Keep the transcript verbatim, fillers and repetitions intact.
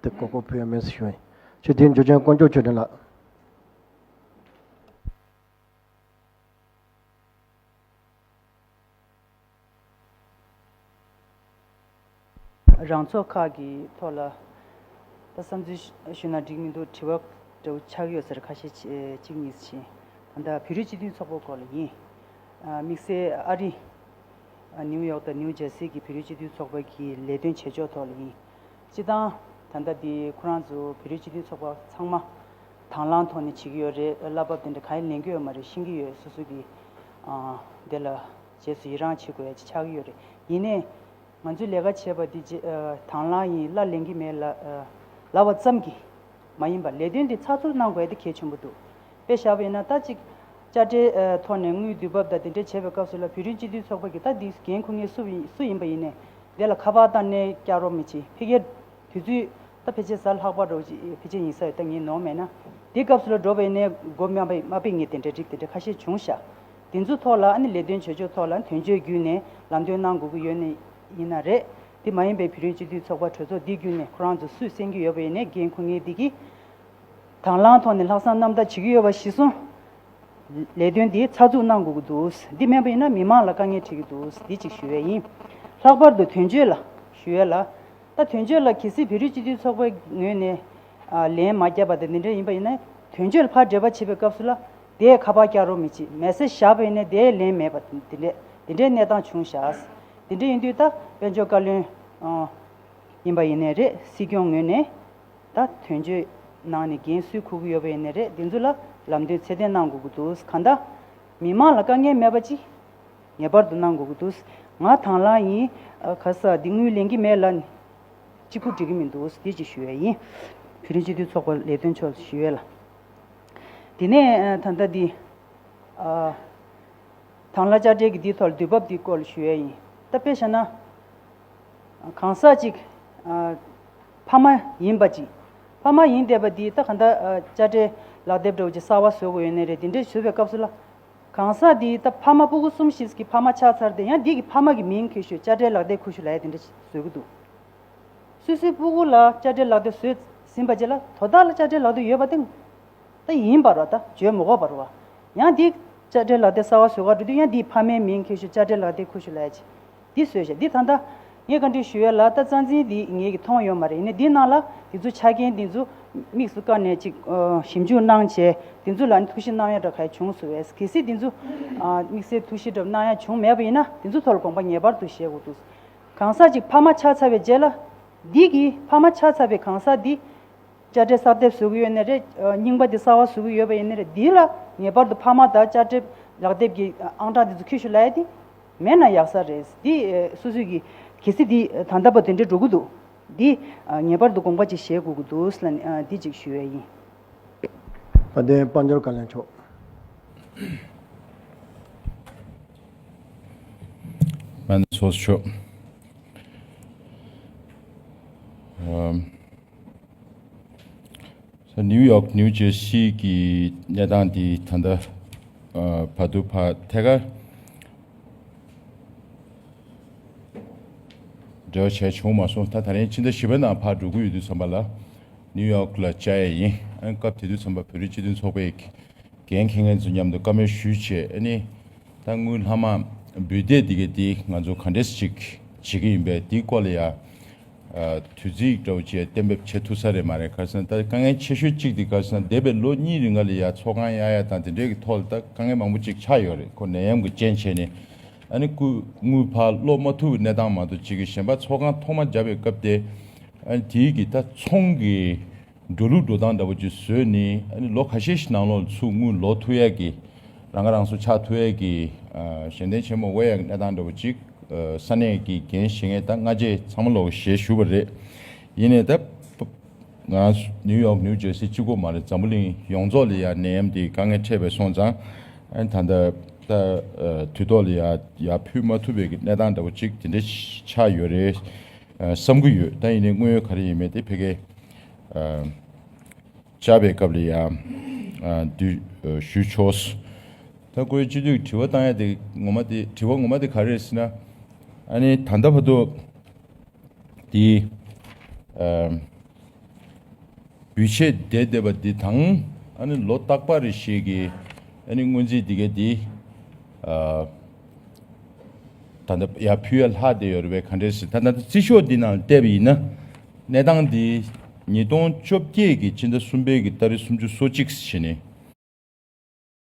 དེ་གོ་སྐབས་ཕུལ་ཡ་མེད་ཟེར་ཞུ་ཡིན། ཆེས་མཐོའི་འཇུ་ཆེན་དཀོན་མཆོག་ཆོས་སྒྲོན་ལགས། རང་ཚོགས་ཁག་གི་ཐོག་ལ་ད་བསམ་ཚུལ་ཞུ་ན་འགྲིག་མི་འདུག་དྲི་བ་འདྲ་བོ་ཆགས་ཡོད་ཟེར་ཁ་ཤས་ཅིག་གཉིས་ཕྱིན། ད་ལྟ་བོད་རིགས་སྤྱི་མཐུན་ཚོགས་པ་སྐོར་ལ་ཡིན། དམིགས་བསལ་ཨ་རི་ནིའུ་ཡོག་དང་ནིའུ་ཇར་སི་གི་བོད་རིགས་སྤྱི་མཐུན་ཚོགས་པ་གི་ལས་དོན་བྱེད་ཕྱོགས་ཐོག་ལ་ཡིན། སྤྱི་བཏང་ད་ལྟ་འདི་ཁོ་རང་ཚོ་བོད་རིགས་སྤྱི་མཐུན་ཚོགས་པ་ཚང་མ་དང་བླངས་ཐོག་ནས་བྱེད་ཀྱི་ཡོད་རེད། བླ་བབ་དེ་འདྲ་གང་ཡང་ལེན་གྱི་ཡོད་མ་རེད། ཤེས་ཀྱི་ཡོད། སོ་སོ་གི་ཨ་དེ་ལ་རྗེས་སུ་ཡི་རང་བྱེད་དགོས་ཡ་ཅིག་ཆགས་ཀྱི་ཡོད་རེད། ཡིན་ནའི་ང་ཚོས་ལས་ཀ་བྱེད་པ་འདི་རྗེ་ཨ་དང་བླངས་ཡིན་ལབ་ལེན་གྱི་མེད་ལ་ཨ་ལབ་པ་ཙམ་གྱིས་མ་ཡིན་པ་ལས་དོན་འདི་ཚགས་ཚུད་གནང་དགོས་ཡ་དེ་གལ་ཆེན་པོ་འདུག་དཔེ་བཞག་པ་ཡིན་ན་ད་ཅིག་དཔྱ་ཁྲལ་ཨ་ཐོག་ནས་དངུལ་བསྡུ་འབབ་དང་དེ་འདྲ་བྱེད་པའི་སྐབས་སུ་ལ་བོད་རིགས་སྤྱི་མཐུན་ཚོགས་པ་གི་ད་འདི་འགན་འཁུར་མཁན་སུ་ཡིན་སུ་ཡིན་པ་ཡིན་ནའི་དེ་ལ་ཁ་པར་བཏང་ནས་བསྐྱར་རོགས་མི་བྱེད། ཕ་གིར་དུས་ཚོད་ད་ཕལ་ཆེར་གཟའ་ལྷག་པ་རོགས་ཀྱི་ཕལ་ཆེར་ཡིན་ས་ཡོད། ད་ངས་ནོར་མེད་ན་དེ་སྐབས་སུ་ལ་འགྲོ་བ་ཡིན་ནའི་སྒོ་མ་པའི་མ་པའི་ངས་དེ་འདྲ་རིགས་དེ་འདྲ་ཁ་ཤས་བྱུང་ཤག་དེ་ཚོ་ཐོག་ལ་ཨ་ནི་ལས་དོན་བྱེད་ཕྱོགས་ཐོག་ལ་དོན་གཅོད་བརྒྱུད་ནས་ལམ་སྟོན་གནང་དགོས་ཀྱི་ཡོད་ནི་ཡིན་ན་རེད། དེ་མ་ཡིན་པའི་བོད་རིགས་སྤྱི་མཐུན་ཚོགས་པ་གྲོས་ཚོགས་འདི་བརྒྱུད་ནས་ཁོ་རང་ཚོ་སུས་གསན་གྱི་ཡོད་པ་ཡིན་ནའི་འགན་འཁུར་མཁན་འདི་གིས་དང་བླངས་ཐོག་ནས་ལྷག་བསམ་རྣམ་དག་བྱེད་ཀྱི་ཡོད་པ་གཞི་བཟུང་ལས་དོན་འདི་ཚགས་ཚུད་གནང་དགོས་ཀྱི་འདུག་འདི་མེད་པ་ཡིན་ན་མི་མང་ལ་དཀའ་ངལ་འཕྲད་ཀྱི་འདུག་འདི་གཅིག་ཞུ་ཡས་ཡིན། ལྷག་པར་དུ་དོན་གཅོད་ལ་ཞུ་ཡས་ལ། ད་དོན་གཅོད་ལ་གལ་སྲིད་བོད་རིགས་སྤྱི་མཐུན་ཚོགས་པའི་ངོས་ནས་ཨ་ལན་མ་བརྒྱབ་པ་དང་འདི་འདྲ་ཡིན་པ་ཡིན་ན་དོན་གཅོད་ལ་ཕར་འབྲེལ་བ་བྱེད་པའི་སྐབས་སུ་ལ་དེས་ཁ་པར་བསྐྱར་རོགས་མི་བྱེད། མེ་སེ་ཇི་བཞག་པ་ཡིན་ན་དེས་ལན་མེད་པ་འདི་འདྲ་འདི་འདྲའི་གནས་སྟངས་བྱུང་ཤག་འདི་འདྲ་ཡིན་དུས་ད་དཔལ་འབྱོར་བཀའ་བློན་ཨ་ཡིན་པ་ཡིན་ནའི་རེད། སྲིད་སྐྱོང་ངོས་ནས་ད་དོན་གཅོད་ནང་ནས་འགན་སུས་འཁུར་གྱི་ཡོད་པ་ཡིན་ནའི་རེད། འདི་ཚོ་ལ་ལམ་སྟོན་ཚད་ལྡན་གནང་དགོས་ཀྱི་འདུག་གང་ལྟར་མི་མང་ལ་དཀའ་ངལ་མེད་པ་ཅིག་ངེས་པར་དུ་གནང་དགོས་ཀྱི་འདུག་ང་དང་བླངས་ཡིན། ཨ་ག་ས་འདི་དངུལ་ལེན་གྱི་མེད་ལབ་ནས་གཅིག་པུ་འགྲིག་གི་མི་འདུག་འདི་ཅིག་ཞུ་ཡས་ཡིན། བོད་རིགས་སྤྱི་མཐུན་ཚོགས་པ་ལས་དོན་ཕྱོགས་སུ་ཞུ་ཡས་ལ། དེ་ནས་ཨ་ད་ལྟ་འདི་ཨ་དང་བླངས་དཔྱ་ཁྲལ་གྱི་འདིའི་ཐོག་ལ་དུས་བབ་འདིའི་སྐོར་ལ་ཞུ་ཡས་ཡིན། ད་དཔེ་བཞག་ན། གང་ཟག་ཅིག་ཨ་ཕ་མ་ཡིན་པ་ཅིག་ཕ་མ་ཡིན་བསྡད་པ་འདི་ད་ག་འདྲ་ཨ་དཔྱ་ཁྲལ་ལག་དེབ་འདྲ་བོ་ཅིག་གསར་པ་བཟོ་དགོས་ཡོད་ནའི་རེད། དེ་འདྲ་བཟོ་བའི་སྐབས་སུ་ལ། གང་ཟག་འདིའི་ད་ཕ་མ་སྤུ་གུ་གསུམ་བཞི་གི་ཕ་མ་ཆགས་ཚར་ཏེ་ཡང་འདི་གི་ཕ་མ་གི་མིང་འཁྱེར་ཞོར་དཔྱ་ཁྲལ་ལག་དེབ་ཁུར་ཞོར་ལབ་ཡ་དེ་འདྲ་བཟོ་གི་འདུག་སོ་སོའི་སྤུ་གུ་ལ་དཔྱ་ཁྲལ་ལག་དེབ་བཟོས་ཟིན་པ་རྗེས་ལ་དོ་བདག་ལ་དཔྱ་ཁྲལ་ལག་དེབ་ཡོད་པ་དེ། ད་ཡིན་པར་བ་ད་བརྗོད་མི་དགོས་པར་བ། ཡང་འདི་དཔྱ་ཁྲལ་ལག་དེབ་གསར་བ་བཟོ་གར་འགྲོ་དུས་ཡང་འདིའི་ཕ་མའི་མིང་འཁྱེར་ཞོར་དཔྱ་ཁྲལ་ལག་དེབ་ཁུར་ཞོར་ལབ་ཡ་ཅིག་འདི་བཟོས་ཤག་འདི་ད་ལྟ་ངས་བཀའ་འདྲི་ཞུ་ཡ་ལ་ད་རྩ་འཛིན་འདི་ངེད་ཀྱིས་མཐོང་ཡོད་མ་རེད། ཡིན་ནའི་འདི་ནང་ལ་འདི་ཚོ་ཆ་རྐྱེན་འདི་ཚོ་དམིགས་སུ་བཀར་ནས་ཅིག་ཨ་ཞིབ་འཇུག་གནང་བྱས་འདི་ཚོ་ལ་ཐུགས་ཞིབ་གནང་ཡ་འདྲ་ག་ཡ་བྱུང་སོང་བས། གལ་སྲིད་འདི་ཚོ་ཨ་དམིགས་བསལ་ཐུགས་ཞིབ་འདྲ་གནང་ཡ་བྱུང་མེད་པ་ཡིན་ན་འདི་ཚོ་ཐོག་ལ་དགོངས་པ་ངེས་པར་དུ་བཞེས་དགོས་འདུག་གང་ཟག་ཅིག་ཕ་མ་ཆགས་ཚར་བའི་རྗེས་ལ་འདི་གི་ཕ་མ་ཆགས་ཚར་བའི་གང་ཟག་འདི། དཔྱ་ཁྲལ་གསར་དེབ་བཟོ་གི་ཡོད་ནའི་རེད། རྙིང་པ་འདི་གསར་བ་བཟོ་གི་ཡོད་པ་ཡིན་ནའི་རེད། འདི་ལ་ངེས་པར་དུ་ཕ་མ་དང་དཔྱ་ཁྲལ་ལག་དེབ་ཀྱི་ཨང་གྲངས་འདི་ཚོ་འཁྱེར་ཤོག་ལབ་ཡ་དེ་མེད་ན་ཡག་ས་རེད། འདི་སོ་སོས་ཀྱི་གལ་སྲིད་འདི་ད་ལྟ་བར་དེ་འདྲ་འགྲོ་གི་འདུག་འདི་ངེས་པར་དུ་དགོངས་པ་ཅིག་བཞེས་དགོས་ཀྱི་འདུག་ལབ་ནས་འདི་ཅིག་ཞུ་ཡ་ཡིན། དཔལ་ལྡན་དཔལ་འབྱོར་བཀའ་བློན་མཆོག་མན་ཚོགས་ཆོག་ནིའུ་ཡོག་ནིའུ་ཇར་སི་གི་གནས་སྟངས་འདི་ད་ལྟ་ཨ་བར་དུ་ཕར་ཐད་ཀར་འབྲེལ་བ་བྱས་བྱུང་མ་སོང་། ད་ད་རིང་ཕྱི་ཟླ་བཞི་པའི་ནང་ཕར་འགྲོ་གི་ཡོད་དུས་ཙམ་པ་ལ་ནིའུ་ཡོག་ལ་བཅར་ཡས་ཡིན། ཨ་སྐབས་དེ་དུས་ཙམ་པ་བོད་རིགས་སྤྱི་མཐུན་ཚོགས་པའི་འགན་འཁྱེར་མཁན་ཚོ་མཉམ་དུ་བཀའ་མོལ་ཞུས་བྱས། ཨ་ནི་ད་དངུལ་ལྷག་མ་འབུལ་བསྡད་འདི་ག་འདི་ང་ཚོ་ག་འདྲས་ཅིག་བྱེད་ཀྱི་ཡིན་པས་འདིའི་སྐོར་ལ་ཡ། ཨ་དུས་ཚིགས་འདྲ་བོ་ཅིག་གཏན་འབེབས་བྱེད་ཐུབ་ས་རེད་མ་རེད། ག་རེ་ཟེར་ན་ད་དཀའ་ངལ་ཆེ་ཤོས་གཅིག་དེ་ག་རེ་ཟེར་ན་འདས་པའི་ལོ་གཉིས་རིང་ལ་ཡ་ཚོགས་ཁང་གཡར་ཡ་དང་དེ་འདྲའི་གི་ཐོག་ལ་ད་དཀའ་ངལ་མང་པོ་ཅིག་ཆགས་ཡོད་རེད། ཁོ་ནད་ཡམས་ཀྱི་རྐྱེན་བྱས་ནས་ཨ་ནི་སྐུ་དངུལ་ཕར་སློག་མ་ཐུབ་པའི་གནས་སྟངས་མ་གཏོགས་ཅིག་གི་གཞན་པ་ཚོགས་ཁང་ཐོག་མ་བརྒྱབ་པའི་སྐབས་དེ་ཨ་ནི་དེའི་གི་ད་ཚོང་གི་འགྲོ་ལུགས་འགྲོ་སྟངས་འདྲ་བོ་ཅིག་བཟོས་ནས་ཨ་ནི་ལོ་ཁ་ཤས་ཤིག་ནང་ལོགས་ཚུར་དངུལ་ལོག་ཐུབ་ཡ་གི་རང་ཁ་རང་གསོ་ཆགས་ཐུབ་ཡ་གི་ཨ་གཞན་དོན་ཆེན་མོ་དབུ་ཡ་གི་གནས་སྟངས་འདྲ་བོ་ཅིག་ཨ་ས་གནས་ཀྱི་འགན་བཞེས་མཁན་ད་སྔ་རྗེས་ཚང་མ་ལོག་ཞེས་ཞུ་བ་རེད། ཡིན་ནའི་ད་ང་རང་ནིའུ་ཡོག་ནིའུ་ཇར་སི་གཅིག་པོ་མ་རེད། འཛམ་བུ་གླིང་ཡོངས་རྫོགས་ལ་ཡ་ནད་ཡམས་འདི་དཀའ་ངལ་འཕྲད་པ་སོང་ཙང་ཨ་ནི་ད་ལྟ་ད་ཨ་དུས་ཐོག་ལ་ཡ་ཡར་ཕུལ་མ་ཐུབ་པའི་གི་གནས་སྟངས་འདྲ་བོ་ཅིག་དེ་འདྲ་ཆགས་ཡོད་རེད། ཨ་བསམ་གྱི་ཡོད། ད་ཡིན་ནའི་དངོས་ཡོད་ག་རེ་ཡིན་མིན་དེ་ཕ་གིར་ཨ་བཅར་བའི་སྐབས་ལ་ཡང་ཨ་འདི་ཨ་ཞུས་ཆོག་ད་ཁོའི་སྤྱི་འཐུས་དྲི་བ་བཏང་ཡ་དེ་ངོ་མ་དེ་དྲི་བ་ངོ་མ་དེ་ག་རེ་རེད་ཟེར་ན། ཨ་ནི་ད་ལྟ་བར་དུ་དེ་ཨ་ བུད་ཆད་བསྡད་བསྡད་པ་འདི་དང་། ཨ་ནི་ལོ་རྟག་པར་རེ་བཞིན་གྱི་ཨ་ནི་སྔོན་རྩིས་འདི་ག་འདི་ཨ། ད་ལྟ་ཡར་ཕུལ་ཡ་ལྷག་བསྡད་ཡོད་རེད་པས། ག་འདྲས་ཟེར། ད་ལྟ་རྩིས་ཤོག་འདི་ནང་བལྟས་པ་ཡིན་ན། གནས་སྟངས་འདི་ཉིས་སྟོང་བཅོ་བརྒྱད་ཀྱི་ཕྱི་ཟླ་གསུམ་པའི་གི་ཏ་རིག་སུམ་ཅུ་སོ་གཅིག་བྱས་ནས་